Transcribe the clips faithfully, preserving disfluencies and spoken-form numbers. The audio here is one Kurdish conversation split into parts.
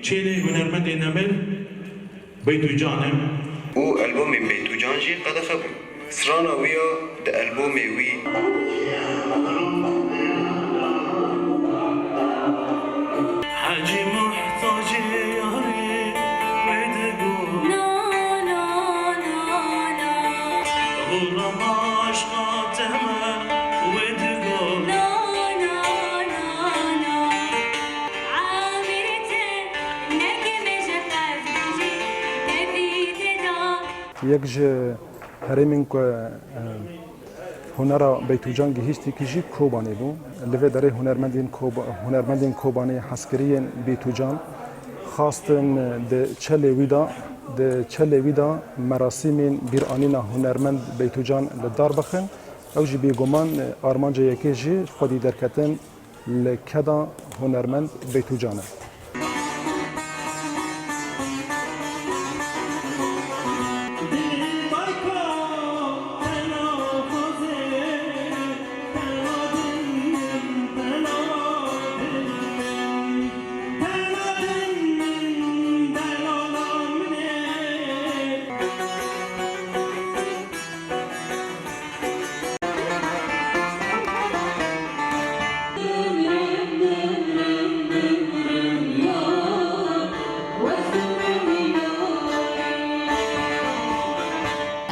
Çêlê hunermendê nemir Beytûcan e. Û albomên Beytûcan jî qedexe bûn. Strana wî ya di albomê wî. Hecî muhtacê yarê wê digot. Na, na, na, na. Xûra aşqa teme wê digot. Na, na, na, na. Amir te neke me ji qezdê jî tevî tê da. Yek ji herêmên ku, e, hunera Beytûcan gihîştî ki jî Kobanê bû. Li vê derê hunermendên Koba-, hunermendên Kobanê hezkiriyên Beytûcan xwastin di çelê wî de, di çelê wî de merasîmên bîranîna hunermend Beytûcan li dar bixin. Ew jî bêguman armanca yekê jî xwedî derketin li keda hunermend Beytûcan e.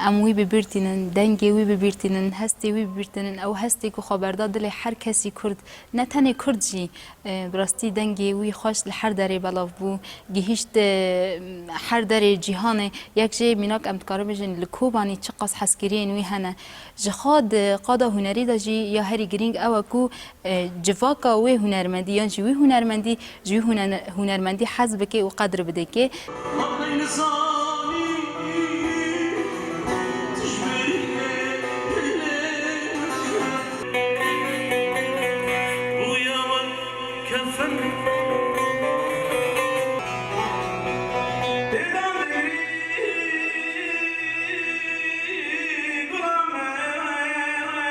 Em wî bibîrtînin, dengê wî bibîrtînin, hestê wî bibîrtînin. Ew hestê ku xwe berda dilê her kesî Kurd, ne tenê Kurd jî, e, bi rastî dengê wî xweş li her derê belav bû, gihîşt, e, her derê cîhanê. Yek jê mînak em dikarin bêjin li Kobanî çiqas hezkiriyên wî hene. Ji xwe di qada hunerî de jî ya herî girîng ew e ku, e, civaka wê hunermendî yan jî wî hunermendî ji wî huner-, hunermendî hez bike û qedir bidike.